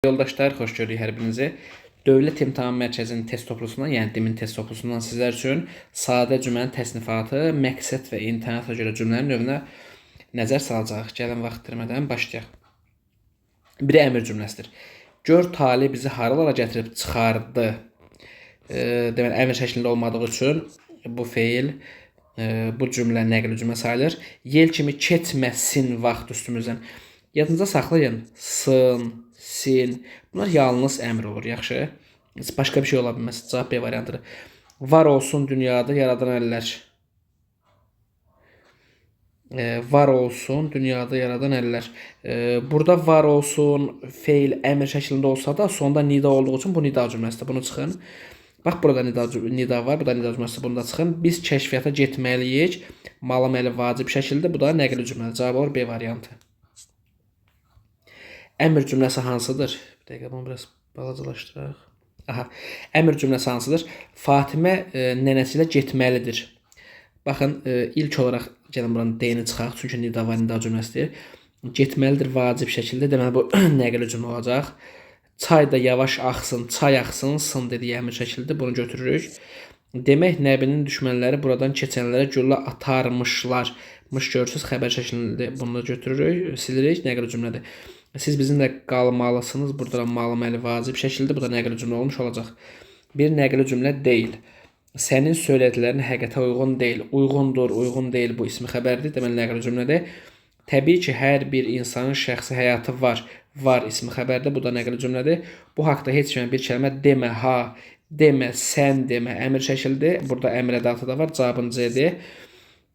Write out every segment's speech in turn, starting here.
Yoldaşlar, xoş gördük hər birinizi. Dövlət İmtahan Mərkəzinin test toplusundan, yəni DİM-in test toplusundan sizlər üçün sadə cümlənin təsnifatı, məqsəd və intonasiyaya görə cümlənin növünə nəzər salacağıq. Gəlin vaxt itirmədən başlayaq. Biri əmr cümləsidir. Gör tale bizi haralara gətirib çıxardı. Deməli, əmr şəklində olmadığı üçün bu feil, bu cümlə nəqli cümlə sayılır. Yel kimi keçməsin vaxt üstümüzdən. Yadınıza saxlayın. Sın, sin. Bunlar yalnız əmr olur. Yaxşı. Başqa bir şey ola bilməz. Cavab B variantıdır. Var olsun dünyada yaradan əllər. Var olsun dünyada yaradan əllər. Burada var olsun feil əmr şəklində olsa da sonda nida olduğu üçün bu nida cümləsidir. Bunu çıxın. Bax burada nida var, burada nida cümləsidir. Bunu da çıxın. Biz kəşfiyyata getməliyik. Malı məli vacib şəkildə. Bu da nəqli cümlədir. Cavab olur B variantı. Əmr cümləsi hansıdır? Bir dəqiqə bunu biraz balacalaşdıraq. Aha. Əmr cümləsi hansıdır? Fatimə nənəsi ilə getməlidir. Baxın, ilk olaraq gəlin buranın D-ni çıxaq, çünki nida var, nida cümləsidir. Getməlidir vacib şəkildə. Deməli bu nəqli cümlə olacaq. Çay da yavaş axsın, çay axsın, sın dediyi əmr şəkildə bunu götürürük. Demək Nəbinin düşmənləri buradan keçənlərə güllə atarmışlar. Mış görürsüz, xəbər şəklində bunu da götürürük, silirik, nəqli cümlədir. Siz bizimlə qalmalısınız. Burada da malı məli vacib şəkildə bu da nəqli cümlə olmuş olacaq. Bir nəqli cümlə deyil. Sənin söylədiklərin həqiqətə uyğun deyil. Uyğundur, uyğun deyil bu ismi xəbərdir. Deməli nəqli cümlədir. Təbii ki, hər bir insanın şəxsi həyatı var. Var ismi xəbərdir. Bu da nəqli cümlədir. Bu haqda heç kimə bir kəlmə demə, ha, demə, sən demə əmr şəkildir. Burada əmr ədatı da var. Cavabın C-dir.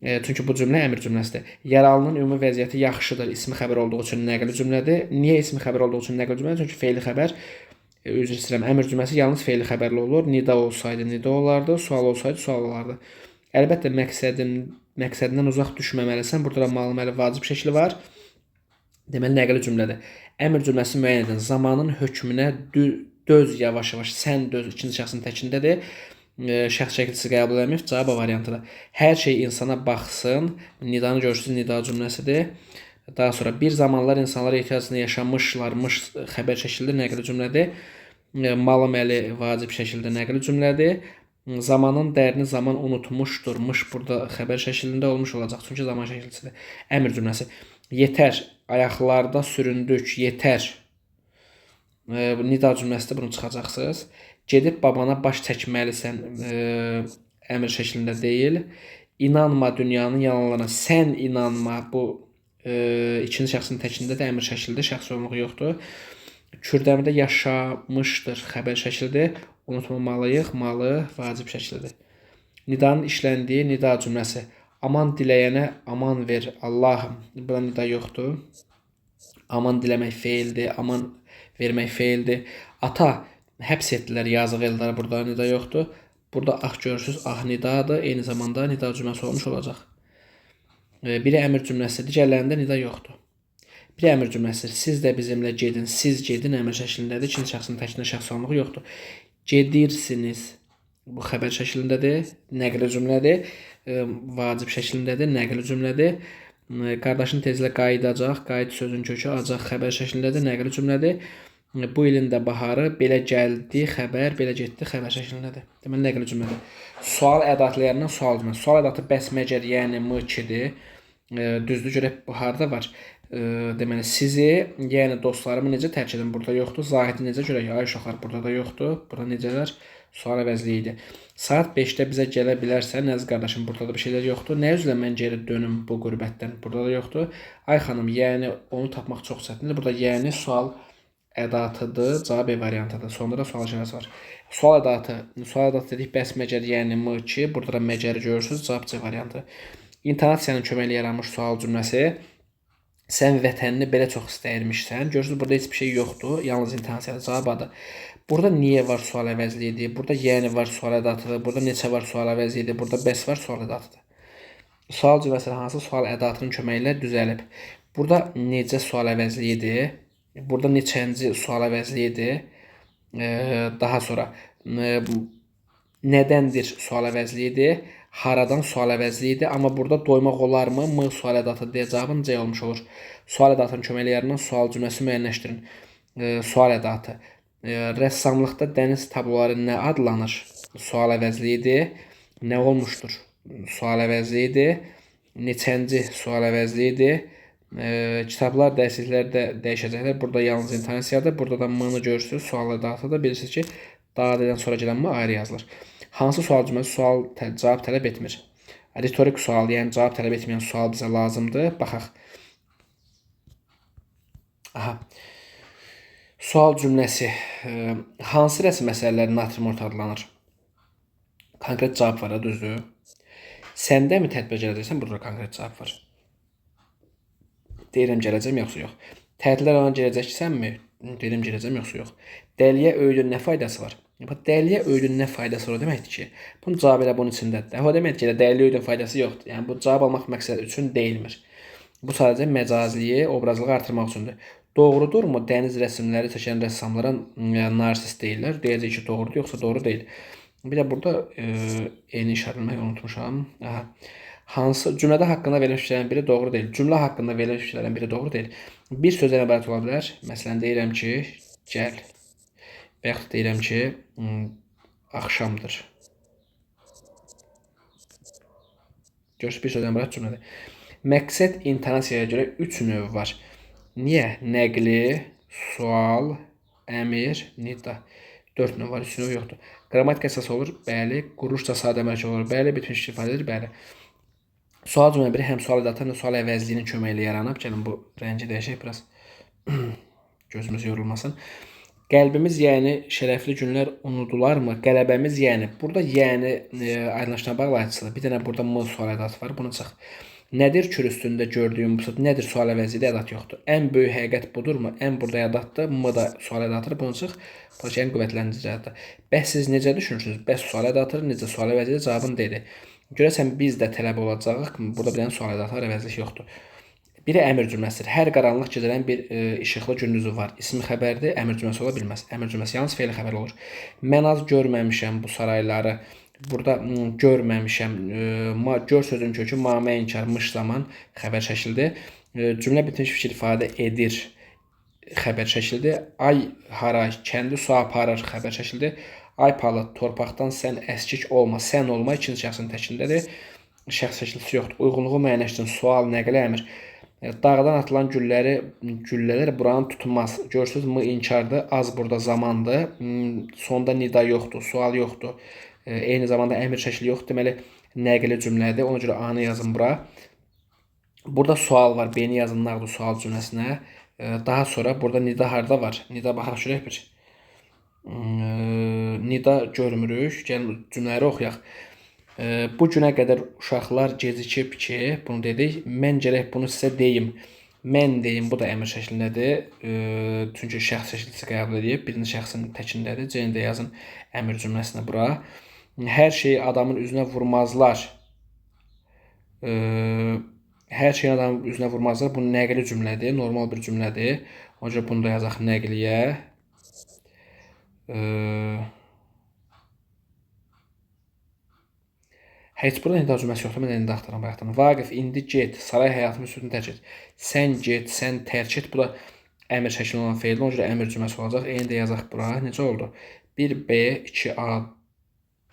Çünki bu cümlə əmr cümləsidir. Yaralının ümumi vəziyyəti yaxşıdır. İsmi xəbər olduğu üçün nəqli cümlədir. Niyə ismi xəbər olduğu üçün nəqli cümlədir? Çünki feili xəbər, üzr istəyirəm, əmr cümləsi yalnız feili xəbərli olur. Nida olsaydı nida olardı, sual olsaydı sual olardı. Əlbəttə məqsədindən uzaq düşməməlisən. Burada da malı məli vacib şəkli var. Deməli nəqli cümlədir. Əmr cümləsini müəyyən edin. Zamanın hökmünə döz yavaş-yavaş. Sən döz ikinci şəxsin təkindədir. Şəxs şəkilçisi qəbul eləmir. Cavab A variantıdır. Hər şey insana baxsın. Nidanı görürsünüz, nida cümləsidir. Daha sonra bir zamanlar insanlar ehtiyacını yaşamışlarmış xəbər şəkildə nəqli cümlədir. Malı məli vacib şəkildə nəqli cümlədir. Zamanın dərini zaman unutmuşdur. Mış burada xəbər şəklində olmuş olacaq. Çünki zaman şəkilçisidir. Əmr cümləsi. Yetər. Ayaqlarda süründük. Yetər. Nida cümləsidir. Bunu çıxacaqsınız. Gedib babana baş çəkməlisən, əmr şəklində deyil. İnanma dünyanın yalanlarına. Sən inanma. Bu ikinci şəxsin təkində də əmr şəkildə şəxs olmaq yoxdur. Kürdəmirdə yaşamışdır xəbər şəklidir. Unutmamalıyıq. Malı vacib şəklidir. Nidanın işləndiyi nida cümləsi. Aman diləyənə aman ver Allahım. Burada nida yoxdur. Aman diləmək feildir. Aman vermək feildir. Ata həbs etdilər yazıq Eldarı. Burada nida yoxdur. Burada ah görürsüz, ah nidadır. Eyni zamanda nida cümləsi olmuş olacaq. Biri əmr cümləsidir. Digərlərində nida yoxdur. Biri əmr cümləsidir. Siz də bizimlə gedin. Siz gedin əmr şəklindədir. İkinci şəxsin təkində şəxs olmağı yoxdur. Gedirsiniz. Bu xəbər şəklindədir. Nəqli cümlədir. Vacib şəklindədir. Nəqli cümlədir. Qardaşın tezlə qayıdacaq. Qayıt sözün kökü acaq xəbər şəklindədir. Nəqli cümlədir. Bu ilin də baharı belə gəldi, xəbər, belə getdi, xəbər şəklindədir. Deməli, nəqli cümlədir. Sual ədatlarından sual cümləsi. Sual ədatı bəs, məgər, yəni, m, kidir. Düzdür, görək bu harda var. Deməli, sizi, yəni dostlarımı necə tərk edim? Burada yoxdur. Zahidi necə görək? Ay uşaqlar, burada da yoxdur. Burada necələr? Sual əvəzliyi idi. Saat 5-də bizə gələ bilərsən, əziz qardaşım, burada da bir şeylər yoxdur. Nə üzlə mən geri dönüm bu qürbətdən? Burada da yoxdur. Ay xanım, yəni onu tapmaq çox çətindir. Burada yəni sual ədatıdır. Cavab B variantıdır. Sonda da sual işarəsi var. Sual ədatı. Sual ədatı dedik bəs, məgər, yəni, m, ki. Burada da məgəri görürsünüz. Cavab C variantı. İntonasiyanın köməyi ilə yaranmış sual cümləsi. Sən vətənini belə çox istəyirmişsən. Görürsünüz, burada heç bir şey yoxdur. Yalnız intonasiyadır. Cavab A-dır. Burada niyə var sual əvəzliyidir. Burada yəni var sual ədatıdır. Burada neçə var sual əvəzliyidir. Burada bəs var sual ədatıdır. Sual cümləsi hansı sual ədatının köməyi ilə düzəlib? Burada necə sual əvəzliyidir. Burada neçənci sual əvəzliyidir. Daha sonra nədəndir sual əvəzliyidir. Haradan sual əvəzliyidir. Amma burada doymaq olarmı? M sual ədatı deyə cavabın C olmuş olur. Sual ədatının köməyi ilə yaranan sual cümləsi müəyyənləşdirin. Sual ədatı. Rəssamlıqda dəniz tabloları nə adlanır? Sual əvəzliyidir. Nə olmuşdur? Sual əvəzliyidir. Neçənci sual əvəzliyidir. Kitablar, dərsliklər də dəyişəcəklər. Burada yalnız intonasiyadır. Burada da m-nı görürsünüz. Sual ədatıdır. Bilirsiniz ki, D-dən sonra gələn m ayrı yazılır. Hansı sual cümləsi sual cavab tələb etmir? Ritorik sual, yəni cavab tələb etməyən sual bizə lazımdır. Baxaq. Aha. Sual cümləsi. Hansı rəsm əsərləri natürmort adlanır? Konkret cavab var, düzdür? Sən də mi tədbirə gələcəksən? Burada konkret cavab var. Deyirəm gələcəm, yoxsa yox. Tətilə rayona gələcəksənmi? Deyirəm gələcəm, yoxsa yox. Dəliyə öyüdün nə faydası var? Bax, dəliyə öyüdün nə faydası var o deməkdir ki, bunun cavabı elə bunun içindədir. O deməkdir ki, elə dəliyə öyüdün faydası yoxdur. Yəni, bu cavab almaq məqsədi üçün deyilmir. Bu sadəcə məcaziliyi, obrazlığı artırmaq üçündür. Doğrudurmu dəniz rəsmləri çəkən rəssamlara narsist deyirlər? Deyəcək ki, doğrudur, yoxsa doğru deyil. Bir də burada eyni işarələməyi unutmuşam. Aha. Hansı cümlədə haqqında verilmiş fikirlərin biri doğru deyil. Cümlə haqqında verilmiş fikirlərin biri doğru deyil. Bir sözdən ibarət ola bilər. Məsələn, deyirəm ki, gəl. Və yaxud deyirəm ki, axşamdır. Görürsünüz, bir sözdən ibarət cümlədir. Məqsəd intonasiyaya görə 3 növ var. Niyə? Nəqli, sual, əmir, nida. 4 növ var, 3 növ yoxdur. Qrammatik əsas olur, bəli. Quruluşca sadə mərkəb olur, bəli. Bitmiş ifadə edir, bəli. Sual cümlə biri həm sual ədatı, həm də sual əvəzliyinin köməyi ilə yaranıb. Gəlin bu rəngi dəyişək biraz. Gözümüz yorulmasın. Qəlbimiz, yəni şərəfli günlər unudularmı? Qələbəmiz, yəni. Burada yəni aydınlaşdırma bağlayıcısıdır. Bir dənə burada m sual ədatı var. Bunu çıx. Nədir kür üstündə gördüyüm bu? Nədir sual əvəzliyi ədat yoxdur. Ən böyük həqiqət budurmu? Ən burada ədatdır. M da sual ədatıdır. Bunu çıx. Yəni qüvvətlendirici ədatdır. Bəs siz necə düşünürsünüz? Bəs sual ədatıdır. Necə sual əvəzliyi cavabını dedi. Görəsən biz də tələb olacağıq. Burada bir dənə sual ədatı var, əvəzlik yoxdur. Biri əmr cümləsidir. Hər qaranlıq gecələrin bir işıqlı gündüzü var. İsmi xəbərdir, əmr cümləsi ola bilməz. Əmr cümləsi yalnız fe'li xəbər olur. Mən az görməmişəm bu sarayları. Burada görməmişəm. Gör sözün kökü mamə inkar mış zaman xəbər şəkildir. Cümlə bitmiş fikir ifadə edir. Xəbər şəkildir. Ay haray, kəndi su aparır. Xəbər şəkildir. Ay palıd, torpaqdan sən əskik olma. Sən olma ikinci şəxsin təkindədir. Şəxs şəkilçisi yoxdur. Uyğunluğu müəyyənləşdirin. Sual, nəqli, əmr. Dağdan atılan güllələr buranı tutmaz. Görürsünüz, m inkardır, az burada zamandır. Sonda nida yoxdur, sual yoxdur. Eyni zamanda əmr şəkli yoxdur. Deməli, nəqli cümlədir. Ona görə A-nı yazın bura. Burada sual var. B-ni yazın nağdı sual cümləsinə. Daha sonra burada nida harda var? Nida baxaq görək bir. Nida görmürük. Gəlin cümlələri oxuyaq. Bu günə qədər uşaqlar gecikib ki, bunu dedik. Mən gərək bunu sizə deyim. Mən deyim, bu da əmr şəklindədir. Çünki şəxs şəkilçisi qəbul edib. Birinci şəxsin təkindədir. C-ni də yazın əmr cümləsinə bura. Hər şeyi adamın üzünə vurmazlar. Hər şeyi adamın üzünə vurmazlar. Bu nəqli cümlədir. Normal bir cümlədir. Ona görə bunu da yazaq nəqliyə. Heç burada nida cümləsi yoxdur. Mən indi axtarıram bayaqdan. Vaqif, indi get, saray həyatının üstünü tərk et. Sən get, sən tərk et. Bu da əmr şəklində olan feildir. Ona görə əmr cümləsi olacaq. Eyni də yazaq bura. Necə oldu? 1B, 2A,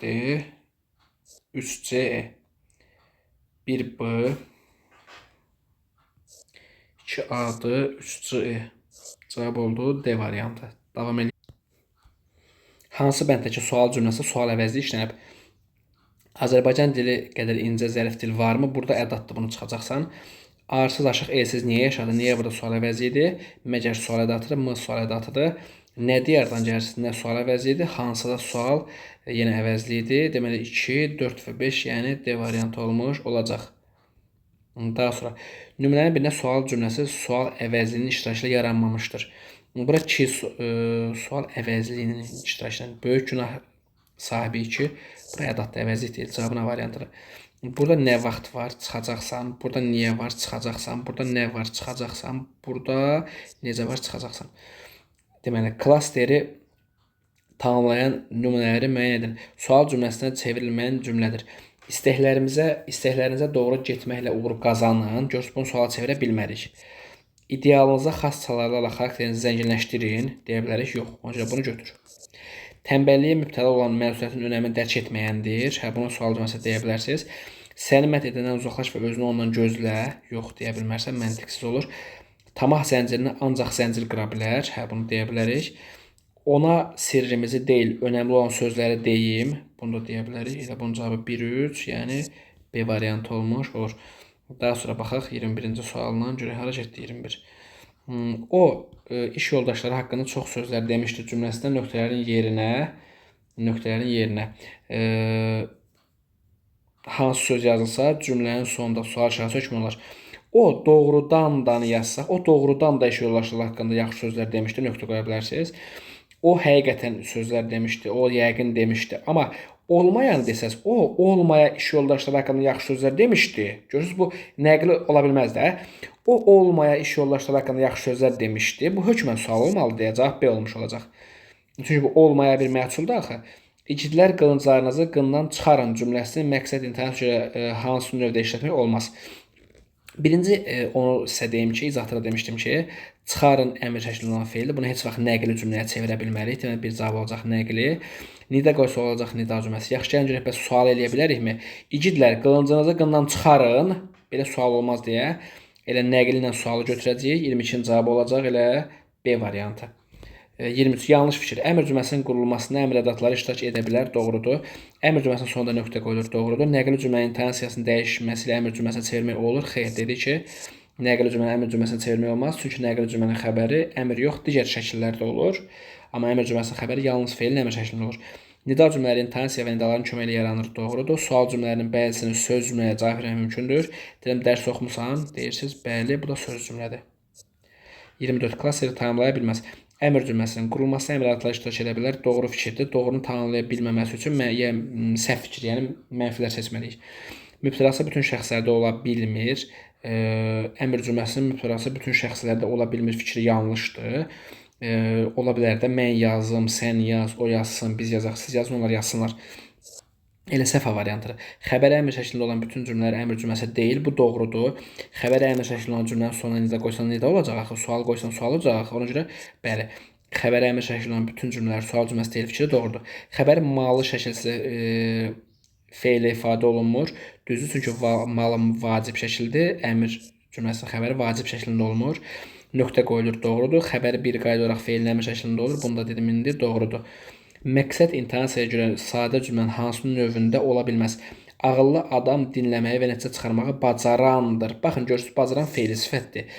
D, 3C, E. 1B, 2A, D, 3C, E. Cavab oldu D variantı. Davam edək. Hansı bənddəki sual cümləsi sual əvəzli işlənib? Azərbaycan dili qədər incə zərif dil varmı? Burada ədatdır, bunu çıxacaqsan. Arsız aşıq elsiz niyə yaşadı? Niyə burada sual əvəzi idi? Məgər sual ədatıdır, m sual ədatıdır. Nə diyardan gəlsin, nə sual əvəzi idi? Hansı da sual yenə əvəzli idi. Deməli 2, 4 və 5, yəni D variantı olmuş olacaq. Daha sonra nümunənin birinə sual cümləsi sual əvəzliyinin iştirakı ilə yaranmamışdır. Bura 2 sual əvəzliyinin iştirakı ilə böyük günah sahibi 2. Bura ədatdır, əvəzlik deyil. Cavabın A variantıdır. Burada nə vaxt var, çıxacaqsan. Burada niyə var, çıxacaqsan. Burada nə var, çıxacaqsan. Burada necə var, çıxacaqsan. Deməli, klasteri tamamlayan nümunələri müəyyən edin. Sual cümləsinə çevrilməyən cümlədir. İstəklərinizə doğru getməklə uğur qazanın. Görürsünüz, bunu suala çevirə bilmərik. İdealınıza xas çalarlarla xarakterinizi zənginləşdirin, deyə bilərik. Yox, ona görə bunu götür. Tənbəlliyə mübtəla olan məsuliyyətin önəmini dərk etməyəndir. Hə, buna sual cümləsi deyə bilərsiniz. Səni mədh edəndən uzaklaş və özünü ondan gözlə. Yox, deyə bilmərsən, məntiqsiz olur. Tamah zəncirini ancaq zəncir qıra bilər. Hə, bunu deyə bilərik. Ona sirrimizi deyil, önəmli olan sözləri deyim. Bunu da deyə bilərik. Elə bunun cavabı 1-3, yəni B variantı olmuş olur. Daha sonra baxaq 21-ci sualına. Görək hara getdi 21. O iş yoldaşları haqqında çox sözlər demişdi cümləsində nöqtələrin yerinə hansı söz yazılsa cümlənin sonunda sual işarəsi hökmü olar. O doğrudan da yazsaq, o doğrudan da iş yoldaşları haqqında yaxşı sözlər demişdi, nöqtə qoya bilərsiniz. O həqiqətən sözlər demişdi, o yəqin demişdi. Amma olmayan desəz, o olmaya iş yoldaşları haqqında yaxşı sözlər demişdi. Görürsünüz, bu nəqli ola bilməz də. O olmaya iş yoldaşları haqqında yaxşı sözlər demişdi. Bu hökmən sual olmalı deyə cavab B olmuş olacaq. Çünki bu olmaya bir məhsuldur axı. İgidlər qılınclarınızı qından çıxarın cümləsini məqsəd internet görə hansı növdə işlətmək olmaz. Birinci onu sizə deyim ki, izahatda demişdim ki, çıxarın əmr şəklində olan feildir. Bunu heç vaxt nəqli cümləyə çevirə bilmərik. Deməli, bir cavab olacaq nəqli. Nida qoysa olacaq nida cümləsi. Yaxşı, gəlin görək, bəs sual eləyə bilərikmi? İgidlər qılıncınızı qından çıxarın. Belə sual olmaz deyə. Elə nəqli ilə sualı götürəcəyik. 22-ci cavabı olacaq elə B variantı. 23. Yanlış fikir. Əmr cümləsinin qurulmasında əmr ədatları iştirak edə bilər. Doğrudur. Əmr cümləsinin sonunda nöqtə qoyulur. Doğrudur. Nəqli cümlənin intonasiyasının dəyişməsi ilə əmr cümləsinə çevirmək olur. Xeyr, dedi ki, nəqli cümləni əmr cümləsinə çevirmək olmaz. Çünki nəqli cümlənin xəbəri əmr yox, digər şəkillərdə olur. Amma əmr cümləsinin xəbəri yalnız feilin əmr şəklində olur. Nida cümlələri intonasiya və nidaların köməyi ilə yaranır. Doğrudur. Sual cümlələrinin bəzisini söz cümləyə cavab vermək mümkündür. Deyirəm, dərs oxumusan, deyirsiniz, bəli, bu da söz cümlədir. 24. Klasteri tanımlaya bilməz. Əmr cümləsinin qurulmasına əmr ədatları iştirak edə bilər. Doğru fikirdir. Doğrunu tanımlaya bilməməsi üçün səhv fikir, yəni mənfilər seçməliyik. Mübtəlası bütün şəxslərdə ola bilmir. Əmr cümləsinin mübtəlası bütün şəxslərdə ola bilmir fikri yanlışdır. Ola bilər də mən yazım, sən yaz, o yazsın, biz yazaq, siz yazın, onlar yazsınlar. Elə səhv variantıdır. Xəbər əmr şəklində olan bütün cümlələr əmr cümləsi deyil. Bu doğrudur. Xəbər əmr şəklində olan cümlənin sonuna nida qoysan nida olacaq axı. Sual qoysan sual olacaq axı. Ona görə bəli. Xəbər əmr şəklində olan bütün cümlələr sual cümləsi deyil fikri doğrudur. Xəbər malı şəkilsi fe'lə ifadə olunmur. Düzdür, çünki malın vacib şəkildir. Əmr cümləsinin xəbəri vacib şəklində olmur. Nöqtə qoyulur, doğrudur. Xəbəri bir qayda olaraq fe'lin əmr şəklində olur. Bunu da dedim indi, doğrudur. Məqsəd intonasiyaya görə sadə cümlənin hansı növündə ola bilməz? Ağıllı adam dinləməyi və nəticə çıxarmağı bacarandır. Baxın, görürsünüz, bacaran fe'li sifətdir.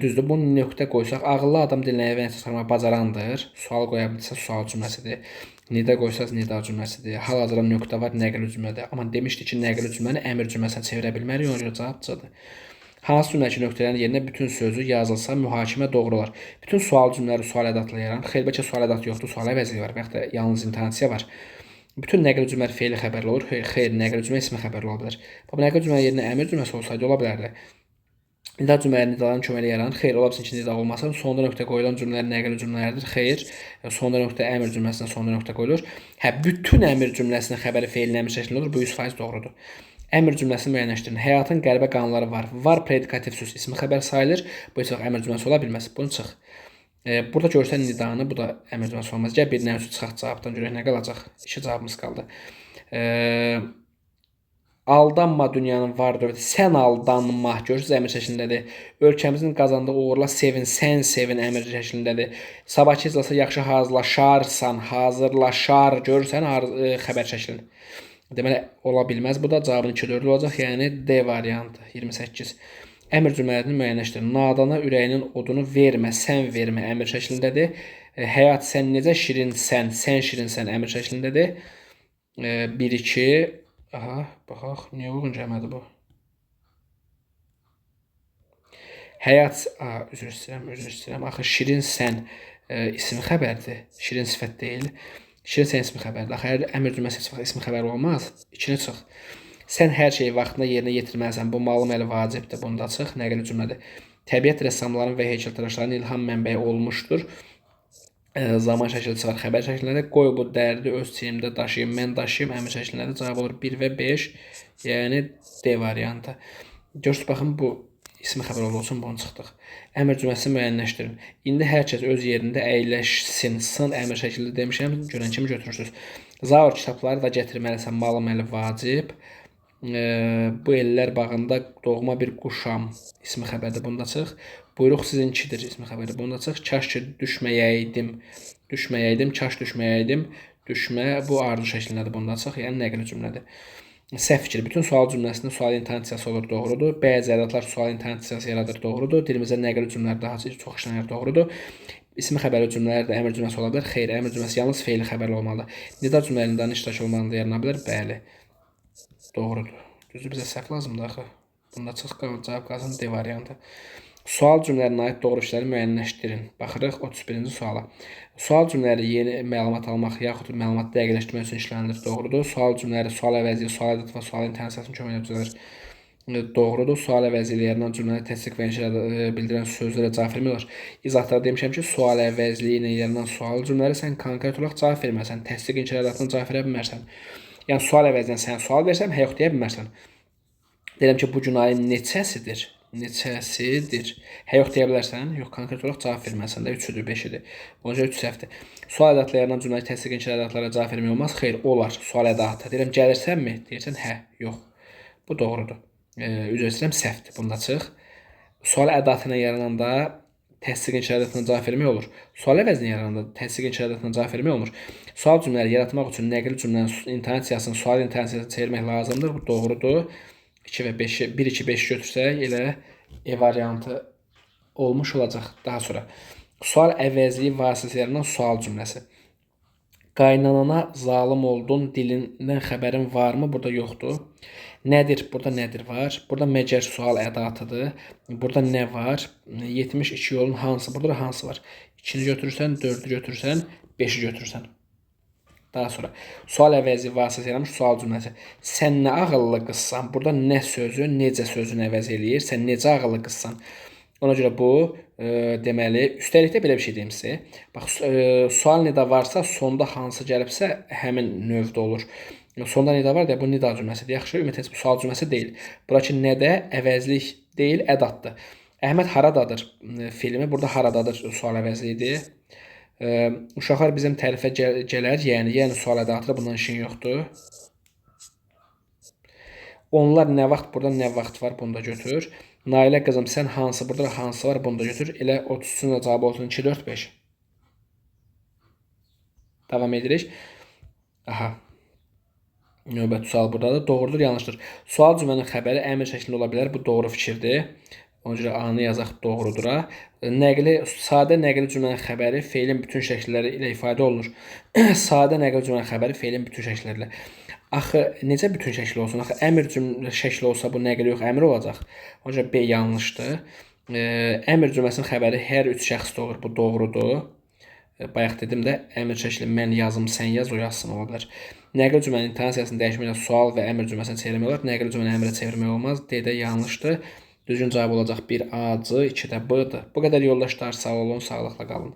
Düzdür, bunu nöqtə qoysaq, ağıllı adam dinləməyi və nəticə çıxarmağı bacarandır. Sual qoya bilsə, sual cümləsidir. Nida qoysaz, nida cümləsidir. Hal-hazırda nöqtə var, nəqli cümlədir. Amma demişdik ki, nəqli cümləni əmr cümləsinə çevirə bilmərik, ona görə cavab C-dir. Hansı cümlə ki, nöqtələrin yerinə bütün sözü yazılsa, mühakimə doğru olar. Bütün sual cümlələri sual ədatla yaranır. Xeyr, bəlkə sual ədatı yoxdur, sual əvəzliyi var və yaxud da yalnız intonasiya var. Bütün nəqli cümlələr fe'li xəbərli olur. Xeyr, nəqli cümlə ismi xəbərli ola bilər. Bax, nəqli cümlə yerinə əmr cümləsi olsaydı ola bilərdi. Nida cümlələri nidaların köməyi ilə yaranır. Xeyr, ola bilsin ki, nida olmasın. Sonda nöqtə qoyulan cümlələr nəqli cümlələrdir. Xeyr, sonda nöqtə əmr cümləsinə sonda nöqtə qoyulur. Hə, bütün əmr cümləsinin xəbəri fe'lin əmr şəklində olur. Bu 100% doğrudur. Əmr cümləsini müəyyənləşdirin. Həyatın qəribə qanunları var. Var predikativ söz ismi xəbər sayılır. Bu heç vaxt əmr cümləsi ola bilməz. Bunu çıx. Burada görsən nidanı, bu da əmr cümləsi olmaz. Gəl bir nə üçün çıxaq cavabdan görək nə qalacaq. İki cavabımız qaldı. Aldanma dünyanın var dövləti. Sən aldanma. Görürsünüz, əmr şəklindədir. Ölkəmizin qazandığı uğurla sevin, sən sevin əmr şəklindədir. Sabahkı iclasa yaxşı hazırlaşarsan, hazırlaşar. Görürsən, xəbər şəklini. Deməli, ola bilməz. Bu da cavabın 2-4 olacaq. Yəni, D variantı 28. Əmr cümlələrini müəyyənləşdirin. Nadana ürəyinin odunu vermə, sən vermə əmr şəklindədir. Həyat, sən necə şirinsən, sən şirinsən əmr şəklindədir. 1, 2. Aha, baxaq. Niyə uyğun gəlmədi bu? Həyat, üzr istəyirəm. Axı, şirin sən isim xəbərdir. Şirin sifət deyil. Şirin sən ismi xəbərdir. Axı, əmr cümləsi heç vaxt ismi xəbər olmaz. İkini çıx. Sən hər şeyi vaxtında yerinə yetirməlisən. Bu malım əli vacibdir. Bunu da çıx. Nəqli cümlədir. Təbiət rəssamların və heykəltaraşların ilham mənbəyi olmuşdur. Zaman şəkilçisi var. Xəbər şəklində. Qoy bu dərdi öz çiynimdə daşıyım, mən daşıyım. Əmr şəklində cavab olur 1 və 5. Yəni D variantı. Görürsünüz, baxın, bu İsmi xəbər olduğu üçün bunu çıxdıq. Əmr cümləsini müəyyənləşdirin. İndi hər kəs öz yerində əyləşsin. Sın əmr şəklində demişəm, görən kimi götürürsünüz. Zaur kitabları da gətirməlisən, malı məli vacib. Bu ellər bağında doğma bir quşam. İsmi xəbərdir, bunu da çıx. Buyruq sizinkidir, ismi xəbərdir, bunu da çıx. Kaş ki düşməyəydim. Düşməyəydim, kaş düşməyəydim. Düşmə, bu arzu şəklindədir, bunu da çıx. Yəni nəqli cümlədir. Səhv fikir. Bütün sual cümləsində sual intonasiyası olur, doğrudur. Bəzi ədətlər sual intonasiyası yaradır, doğrudur. Dilimizdə nəqli cümlələr daha çox işlənir, doğrudur. İsmi xəbərli cümlələr də əmr cümləsi ola bilər. Xeyr, əmr cümləsi yalnız feili xəbərli olmalıdır. Nida cümlələrində iştirak olmalıdır, yarana bilər. Bəli. Doğrudur. Düzdür, bizə səhv lazımdır axı. Bunda çıx, cavab qalsın D variantı. Sual cümlələrinə aid doğru işləri müəyyənləşdirin. Baxırıq 31-ci suala. Sual cümlələri yeni məlumat almaq yaxud məlumatı dəqiqləşdirmək üçün işlənilir. Doğrudur. Sual cümlələri sual əvəzi, sual ədəti və sual intonasiyasının köməyi ilə düzəlir. Doğrudur. Sual əvəzi ilə yaranan cümlələri təsdiq və inkar bildirən sözlərə cavab vermək olar. İzahatlarda demişəm ki, sual əvəzliyi ilə yaranan sual cümlələri sən konkret olaraq cavab verməsən, təsdiq inkar ədətinə cavab verə bilmərsən. Yəni sual əvəzinə sən sual versəm, hə yox deyə bilmərsən. Deyirəm ki, bu gün ayın neçəsidir? Neçəsidir? Hə yox deyə bilərsən? Yox, konkret olaraq cavab verməlisən də. 3-üdür, 5-idir. Ona görə 3 səhvdir. Sual ədətlə yaranan cümlələri təsdiq inkar ədətlərə cavab vermək olmaz. Xeyr, olar. Sual ədatı. Deyirəm, gəlirsənmi? Deyirsən, hə, yox. Bu doğrudur. Üzr istəyirəm, səhvdir. Bunda çıx. Sual ədatı ilə yarananda təsdiq inkar ədətinə cavab vermək olur. Sual əvəzinə yarananda təsdiq inkar ədətinə cavab vermək olmur. Sual cümlələri yaratmaq üçün nəqli cümlənin intonasiyasını sual intonasiyasına çevirmək lazımdır. Bu doğrudur. 2 və 5-i, 1, 2, 5 götürsək elə E variantı olmuş olacaq. Daha sonra sual əvəzliyi vasitəsilə yaranan sual cümləsi. Qaynanana zalım oldun, dilindən xəbərin varmı? Burada yoxdur. Nədir? Burada nədir var? Burada məcər sual ədatıdır. Burada nə var? 72 yolun hansı? Burada da hansı var? 2-ni götürürsən, 4-ü götürürsən, 5-i götürürsən. Daha sonra sual əvəzi vasitəsilə yaranmış sual cümləsi. Sən nə ağıllı qızsan? Burada nə sözü, necə sözünü əvəz eləyir? Sən necə ağıllı qızsan? Ona görə bu deməli, üstəlik də belə bir şey deyim sizə. Bax, sual nida varsa, sonda hansı gəlibsə, həmin növdə olur. Sonda nida var deyə bu nida cümləsidir. Yaxşı, ümumiyyətlə bu sual cümləsi deyil. Buradakı nə də əvəzlik deyil, ədaddır. Əhməd haradadır filmi? Burada haradadır sual əvəzliyidir. Uşaqlar bizim tərifə gələr, yəni sual ədatıdır, bundan işin yoxdur. Onlar nə vaxt, burada nə vaxt var, bunu da götür. Nailə qızım, sən hansı, burada da hansı var, bunu da götür. Elə 33-ün də cavabı olsun 2, 4, 5. Davam edirik. Aha. Növbəti sual buradadır. Doğrudur, yanlışdır. Sual cümlənin xəbəri əmr şəklində ola bilər. Bu doğru fikirdir. Ona görə A-nı yazaq doğrudur. Nəqli, sadə nəqli cümlənin xəbəri feilin bütün şəkilləri ilə ifadə olunur. Sadə nəqli cümlənin xəbəri feilin bütün şəkilləri ilə. Axı, necə bütün şəkli olsun? Axı, əmr cümlə şəkli olsa bu nəqli yox, əmr olacaq. Ona görə B yanlışdır. Əmr cümləsinin xəbəri hər üç şəxsdə olur. Bu doğrudur. Bayaq dedim də, əmr şəkli mən yazım, sən yaz, o yazsın ola bilər. Nəqli cümlənin intonasiyasını dəyişməklə sual və əmr cümləsini çevirmək olar. Nəqli cümləni əmrə çevirmək olmaz. D də yanlışdır. Düzgün cavab olacaq 1 A, C, 2 də B-dır. Bu qədər yoldaşlar, sağ olun, sağlıqla qalın.